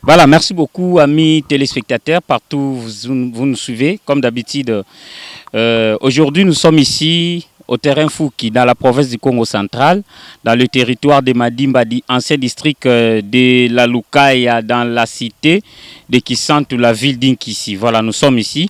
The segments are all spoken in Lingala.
Voilà, merci beaucoup, amis téléspectateurs, partout où vous nous suivez. Comme d'habitude, aujourd'hui, nous sommes ici au terrain Fouki, dans la province du Congo central, dans le territoire de Madimba, ancien district de la Lukaya, dans la cité de Kisantu, la ville d'Inkisi. Voilà, nous sommes ici.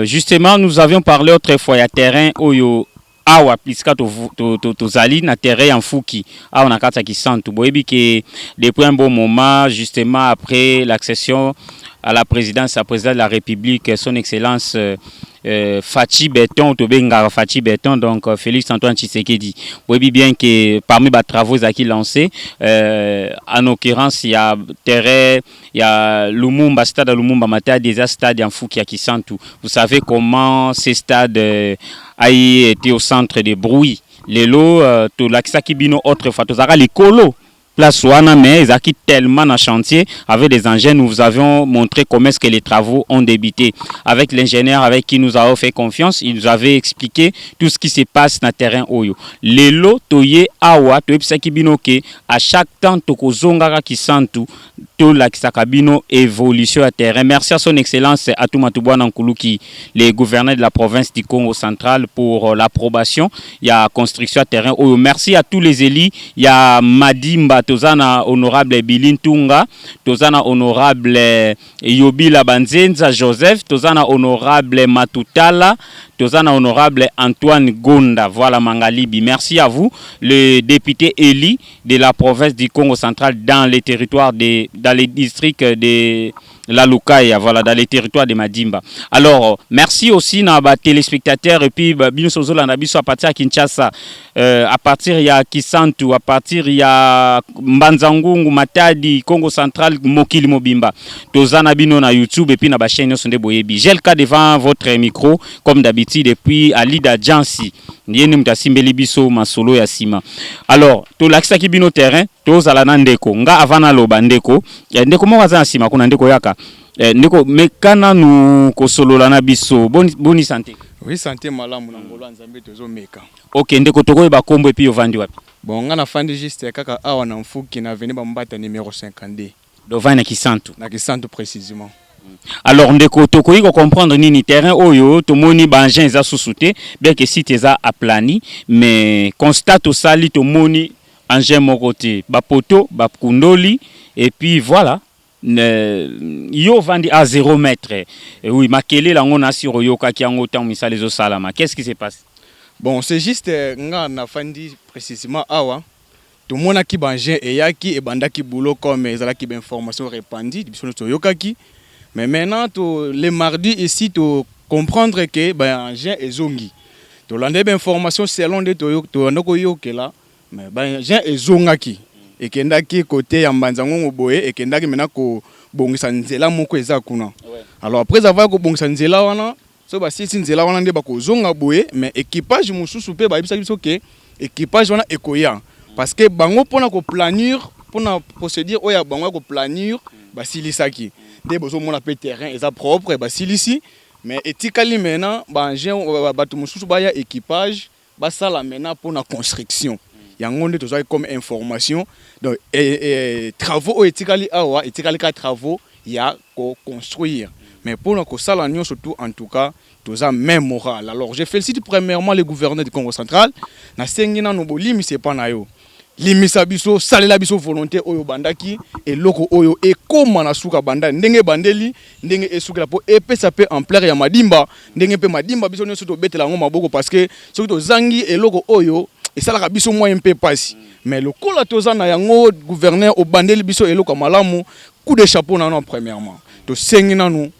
Justement, nous avions parlé autrefois, il y a terrain oyo awa bisika tozali na terrain ya Mfuki awa na kati ya Kisantu. Boyebi ke depuis un bon moment, justement après l'accession à la présidence, à président de la République, son excellence Fatshi Béton, tobengaka Fatshi Béton, donc Félix Antoine Tshisekedi, boyebi bien que parmi batravaux ezalaki lancé, en occurrence ya terrain ya Lumumba, stade ya Lumumba Matadi, eza stade ya Mfuki ya Kisantu. Vous savez comment ce stade a été au centre de bruit. Lelo tolakisaki bino autrefois, tozalaka likolo place wana, mais ezalaki tellement na chantier avec des engins. Nous vous avions montré comment est-ce que les travaux ont débuté avec l'ingénieur avec qui nous avons fait confiance. Il nous avait expliqué tout ce qui se passe na terrain oyo. Lelo toye awa, toyebisaki bino ke à chaque temps tokozongaka Kisantu, tolakisaka bino évolution ya terrain. Merci à son excellence Atou Matubuana Nkuluki, le gouverneur de la province du Congo central, pour l'approbation ya construction ya terrain oyo. Merci à tous les élus ya Madimba. Toza na honorable Billy Ntunga, toza na honorable Yobila Banzenza Joseph, toza na honorable Matutala, toza na honorable Antoine Gonda, voilà, Mangalibi. Merci à vous, le député élu de la province du Congo central dans les territoires de dans les districts de la Lukaya, voilà, dans les territoires de Madimba. Alors, merci aussi na ba téléspectateurs et puis ba bino na biso à partir ya Kinshasa, à partir ya Kisantu, à partir ya Mbanzangungu, Matadi, Congo central, mokili mobimba. Toza na bino na YouTube et puis na ba chaîne nyonso nde boyebi. J'ai le cas devant votre micro comme d'habitude et puis Alida Jansi. Ye nde moto asimbeli biso masolo ya nsima. Alors, tolakisaki bino terrain, tozala na ndeko. Nga avant naloba ndeko, ndeko moko aza na nsima kuna, ndeko yaka. Ndeko, meka nanu kosolola na biso. Boni, boni santé? Oui, santé malamu, na ngolo ya Nzambe, tozomeka. Ok, ndeko, tokoyeba kombo et puis ovandi wapi? Bon, nga nafandi juste kaka awa na Mfuki, na avenue Bambata numéro 52. Ovandi na Kisantu? Na Kisantu précisément. Alors ndeko, tokoki kocomprendre nini? Terrain oyo tomoni baengin eza susu te, bien que site eza aplani, mais constat tosali, tomoni engin moko te, bapoto bakundoli et puis voilà. Yo ovandi à 0 mètre. Oui, makelele yango nasi oyokaki yango ntango misala ezosalama. Qu'est-ce qui se passe? Bon, c'est juste nga nafandi précisément awa. Tomonaki baengin eyaki, ebandaki boulot comme ezalaki bainformation répandue, biso nyonso toyokaki. Mais maintenant le mardi ici, to comprendre ke baengin ezongi. Tolanda bainformation selon nde toyanda koyokela, mais baengin ezongaki, ekendaki kote ya Mbanza Ngongo boye, ekendaki maintenant kobongisa nzela moko eza kuna. Alors, après avoir kobongisa nzela wana, so basilisi nzela wana nde bakozonga boye. Mais équipage mosusu mpe bayebisaki biso ke équipage wana ekoya parce que bango mpona koplanir, mpona procédure oyo ya bango ya koplanir, basilisaki nde bozomona mpe terrain eza propre, basilisi. Mais etikali maintenant baengin, bato mosusu baya, équipage basala maintenant mpona construction. Yango nde tozwaki comme information. Donc travaux oyo etikali awa, etikali kaka travaux ya koconstruire, mais mpona kosala nyonso tout, en tout cas toza même moral. Alors je félicite premièrement le gouverneur du Congo central. Nasengi nano bolimisa epa na yo, limisa biso, salela biso volonté oyo obandaki, eloko oyo ekóma na suka, banda ndenge ebandeli, ndenge esukela, mpo epesa mpe ampleur ya Madimba, ndenge mpe Madimba biso nyonso tobetela yango maboko, parce que soki tozangi eloko oyo esalaka biso mwa mpe pasi. Mais lokola toza na yango, gouverneur, obandeli biso eloko ya malamu, coup de chapeau nano. Premièrement tosengi nanu,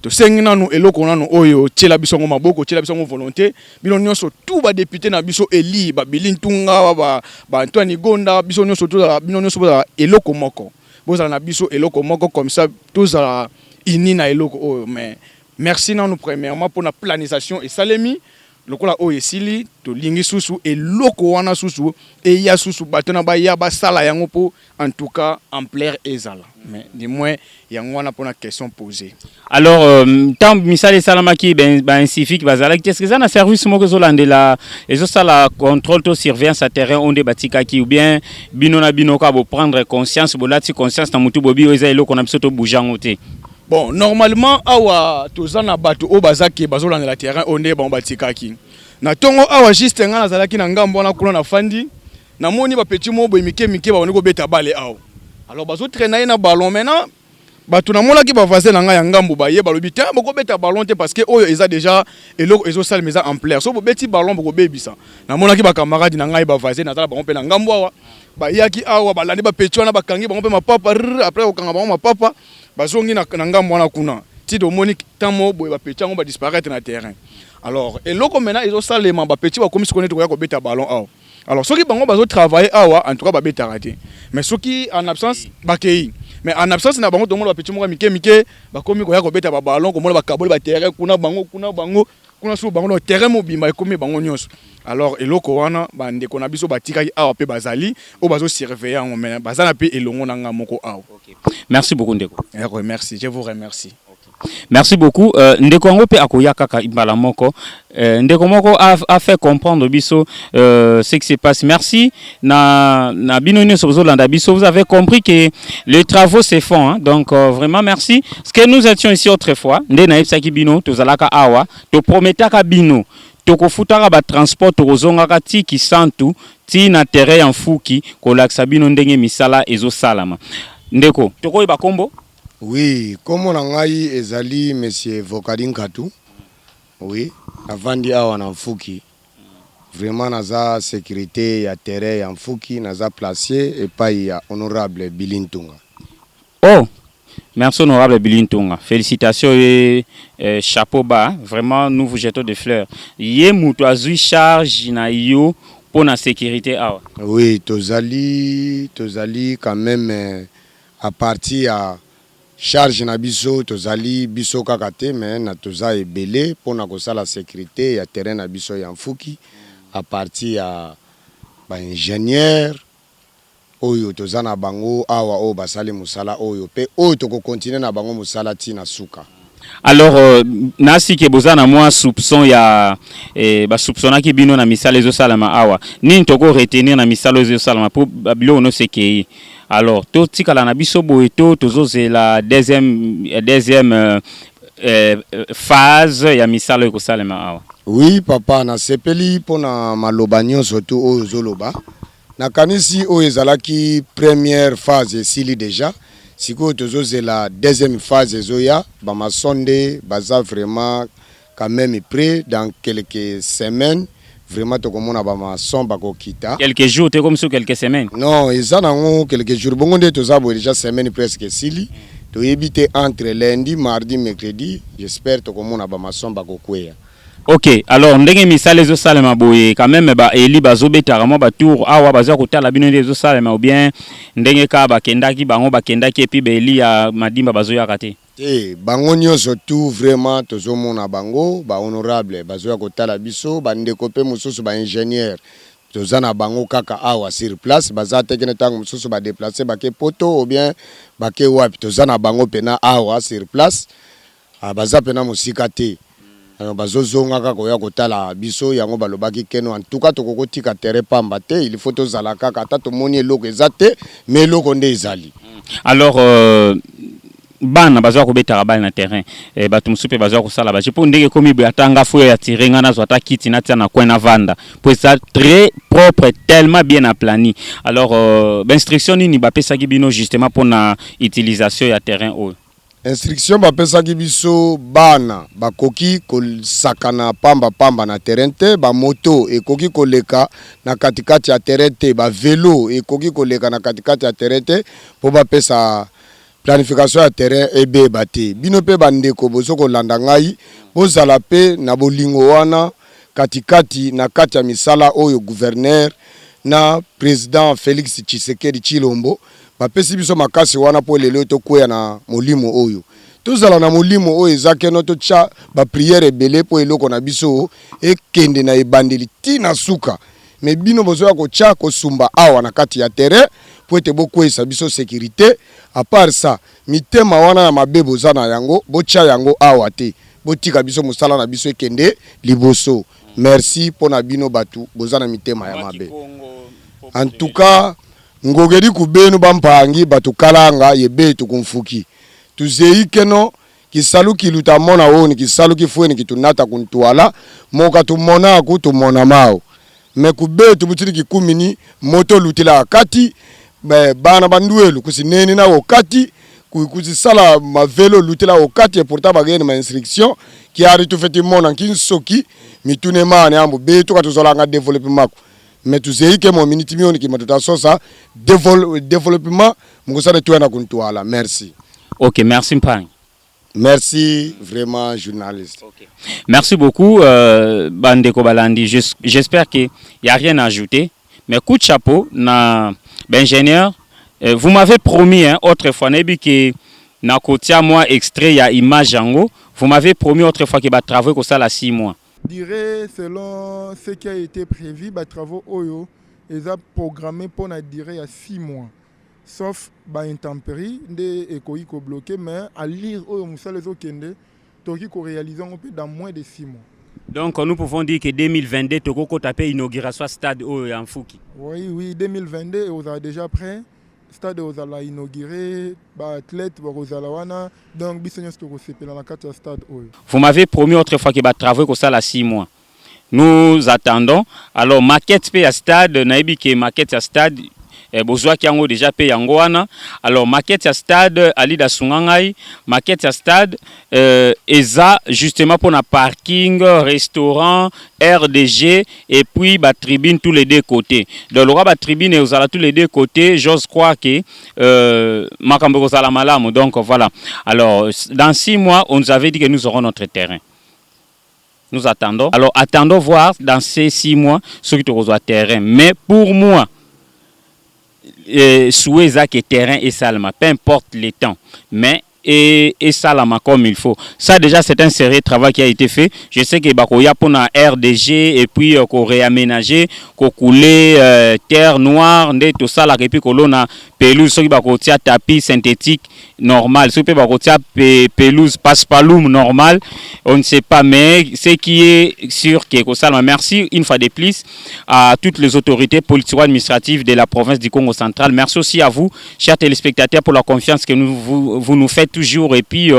tosengi nanu eloko nanu oyo, tiela biso yango maboko, tiela biso yango volonté. Bino nyonso tout badéputé na biso eli babili Ntunga, ba Antoine Gonda, biso nyonso tozala, bino nyonso bozala eloko moko, bozala na biso eloko moko, comme ça tozala ini na eloko oyo. Mais merci nanu premièrement mpona planisation esalemi. Lokola oyo esili, tolingi susu eloko wana susu eya susu, bato na baya basala yango mpo en tout cas ampleur ezala. Mais du moins yango wana mpona question posée. Alors ntango misala esalamaki, baincivique bazalaki te. Est-ce eza na service moko ezolandela, ezosala contrôle to surveillance ya terrain oyo nde batikaki, ou bien bino na bino kaka boprendre conscience, bolati conscience na motu, bobi oyo eza eloko na biso, tobouge yango te? Bon, normalement awa toza na bato oyo baza ke bazolandela terrain oyo nde bango batikaki na ntongo awa. Juste ngai nazalaki na ngambo wana kuna, nafandi, namoni bapetits moko boye mike mike babandi kobeta balle awa. Alors bazotraîner ye na ballon. Maintenant bato namonaki, bavoisin na ngai ya ngambo baye, balobi te bokobeta ballon te, parce que oyo eza déjà eloko ezosalema, eza ampleur. So bobeti ballon, bokobebisa. Namonaki bacamarade na ngai, bavoisin, naza na bango mpe na ngambo awa, bayaki awa, balandi bapetits wana, bakangi bango mpe mapapa. Après kokanga bango mapapa, bazongi na ngambo wana kuna. Ti tomoni ntango boye bapetits yango badisparaître na terrain. Alors eloko maintenant ezosalema, bapetits bakomi sikoyo neti koya kobeta ballon awa. Alors soki bango bazotravaille awa, en tout cas babetaka te, mais soki en absence bakei, mais en absence na bango, tomona bapetits moko mike mike bakomi koya kobeta baballon, komona bakaboli baterrain kuna, bango kuna, bango kuna, so bango na terrain mobimba ekomi bango nyonso. Alors eloko wana, bandeko na biso batikaki awa mpe bazali oyo bazosurveille yango, mais baza na mpe elongo na nga moko awa. Merci beaucoup, ndeko. Merci, je vous remercie. Merci beaucoup. Ndeko yango mpe akoya kaka mbala moko. Ndeko moko a fait comprendre biso ce qui se passe. Merci na bino nyonso bozolanda biso. Vous avez compris que les travaux se font, hein? Donc vraiment merci, parce que nous étions ici autrefois. Nde nayebisaki bino, tozalaka awa, toprometaka bino tokofutaka batransport, tokozongaka ti Kisantu, ti na terrain ya Mfuki, kolakisa bino ndenge misala ezosalama. Ndeko, tokoyeba kombo? Oui, kombo na ngai ezali monsieur Vokadi Nkatu. Oui, navandi awa na Mfuki. Vraiment naza sécurité ya terrain ya Mfuki, naza placé epai ya honorable Billy Ntunga. Oh, merci honorable Billy Ntunga. Félicitations et chapeau bas. Vraiment, nous vous jetons des fleurs. Ye mutu azui charge na yo pour la sécurité awa. Oui, tozali quand même à partir ya charge na biso, tozali biso kaka te, mais na toza ebele mpona kosala sécurité ya terrain na biso ya Mfuki, à partir ya baingénieur oyo toza na bango awa, oyo basali mosala oyo mpe oyo tokokontinue na bango mosala ntina suka. Alors nasike boza na mwa soupçon ya basoupçonnaki bino na misala ezosalama awa. Nini toko retenir na misala oyo ezosalama mpo biloko nyonso ekei? Alors totikala na biso boye to tozozela deuxième phase ya misala oyo ekosalema awa? Oui papa, nasepeli mpona maloba nyonso tu oyo ozoloba. Nakanisi oyo ezalaki première phase esili déjà. Sikoyo tozozela deuxième phase ezoya. Bamaçon nde baza vraiment quand même prêt. Dans quelques semaines vraiment tokomona bamaçon bakokita. Quelques jours te, comme sur quelques semaines? Non, eza nango quelques jours. Bongo nde toza boye, déjà semaine presque esili. Toyebi te, entre lundi, mardi, mercredi, j'espère tokomona bamaçon bakokweya. Ok, alors ndenge misala ezosalema boye, quand même baeli bazobetaka mwa batour awa, baza kotala bino nde ezosalema, ou bien ndenge kaka bakendaki, bango bakendaki, et puis baeli ya Madimba bazoyaka te? Te, bango nyonso tu vraiment tozomona bango. Bahonorable bazoya kotala biso, bandeko mpe mosusu baingénieur toza na bango kaka awa sur place. Baza te kene ntango mosusu badéplacer, bake Poto ou bien bake wapi. Toza na bango mpena awa sur place. Ah, baza mpena mosika te. Alors, bazozonga kaka koya kotala biso. Yango balobaki keno en tout cas tokokotika terrain pamba te, il faut tozala kaka, ata tomoni eloko eza te, mais eloko nde ezali. Alors bana bazwa kobetaka balle na terrain, bato mosusu mpe bazwa kosala baje, mpo ndenge ekomi boye, ata nga fo oyo atire nga, nazwa ata kiti natia na coin navanda, mpo eza très propre, tellement bien aplani. Alors bainstruction nini bapesaki bino justement mpona utilisation ya terrain oyo? Instruction bapesaki biso, bana bakoki kosakana pamba-pamba na terrain te, bamoto ekoki koleka na katikati ya terrain te, bavelo ekoki koleka na katikati ya terrain te, mpo bapesa planification ya terrain ebeba te. Bino mpe bandeko bozo kolanda ngai, bozala mpe na bolingo wana katikati na kati ya misala oyo gouverneur na président Félix Tshisekedi Tshilombo bapesi biso makasi wana, mpo lelo tokweya na molimo oyo, tozala na molimo oyo eza keno totya baprière ebele mpo eloko na biso ekende na ebandeli ntina suka. Mais bino bozoya kotya kosumba awa na kati ya terrain. mpo ete bokweyisa biso sécurité. À part ça, mitema wana ya mabe boza na yango, botya yango awa te. Botika biso, mosala na biso ekende liboso. Merci mpo na bino bato boza na mitema ya mabe. En tout cas, ngokedi kubenu bampangi bato kalanga ye betu kumfuki tuzei keno kisalu kiluta mona woni kisalu kifweni kitunata kuntwala moka tumonaku tumona mao me kubetu butili kikumini moto lutila kati bana bandwelu kusineni na okati kuzisala mavelo lutila okati. Et pourtant bageni ma instruction kiari tufeti mona kinsoki mitune mane ambu betu katuzolanga développement me tuzei ke mo miniti mioni kima tutasosa développement mukusana tuena kuntwala. Merci. Ok, merci Mpang. Merci vraiment, journaliste. Okay. Merci beaucoup, Bandeko Balandi. J'espère qu'il n'y a rien à ajouter. Mais coup de chapeau, na ingénieur, vous m'avez promis, hein, autrefois, nayebi que na kotia moi extrait ya image yango. Vous m'avez promis autrefois que ba travaux comme ça la 6 mois. Dirait selon ce qui a été prévu, ba travaux oyo eza programmé pour la durée ya 6 mois. Sauf ba intempérie nde ekoki kobloquer, mais à l'heure oyo mosala ezokende, tokoki koréaliser yango mpe dans moins de 6 mois. Donc nous pouvons dire que 2022 tokokota mpe inauguration stade oyo ya Mfuki. Oui, 2022 ozala déjà prêt, stade ozala inauguré, baathlète bakozala wana, donc biso nyonso tokosepela na kati ya stade oyo. Vous m'avez promis autrefois que batravaux ekosala 6 mois. Nous attendons. Alors maquette mpe ya stade, nayebi ke maquette ya stade bozwaki yango déjà mpe yango wana. Alors maquette ya stade, Alida sunga ngai, maquette ya stade eza justement mpona parking, restaurant, RDG et puis batribune tous les deux côtés. Donc lokwa batribune ezala tous les deux côtés, j'ose croire que makambo ekozala malamu. Donc voilà, alors dans 6 mois, on nous avait dit que nous aurons notre terrain. Nous attendons. Alors attendons voir dans ces 6 mois ce qui te terrain. Mais pour moi, souhait eza que terrain esalama, peu importe le temps, mais et esalama comme il faut. Ça déjà, c'est un sérieux travail qui a été fait. Je sais que bakoya mpona RDG et puis koréaménager, kokule terre noire nde tosalaka et puis kolona pelouse. Soki bakotia tapis synthétique normal, soki mpe bakotia pelouse paspalum normal, on ne sait pas, mais ce qui est sûr que kosalama. Merci une fois de plus à toutes les autorités politico-administratives de la province du Congo central. Merci aussi à vous, chers téléspectateurs, pour la confiance que vous nous faites toujours. Et puis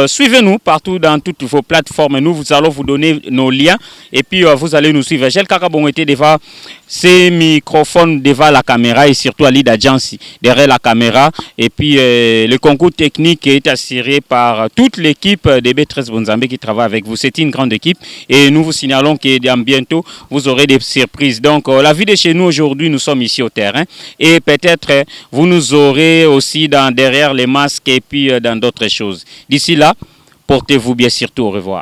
suivez-nous partout dans toutes vos plateformes. Nous vous allons vous donner nos liens et puis vous allez nous suivre. Gel Kakabon était devant ces microphones, devant la caméra, et surtout Alida Djansi derrière la caméra. Et puis le concours technique est assuré par toute l'équipe de B13 Bonzambe qui travaille avec vous. C'est une grande équipe et nous vous signalons que dans bientôt vous aurez des surprises. Donc la vie de chez nous aujourd'hui, nous sommes ici au terrain et peut-être vous nous aurez aussi derrière les masques et puis dans d'autres choses. D'ici là, portez-vous bien surtout. Au revoir.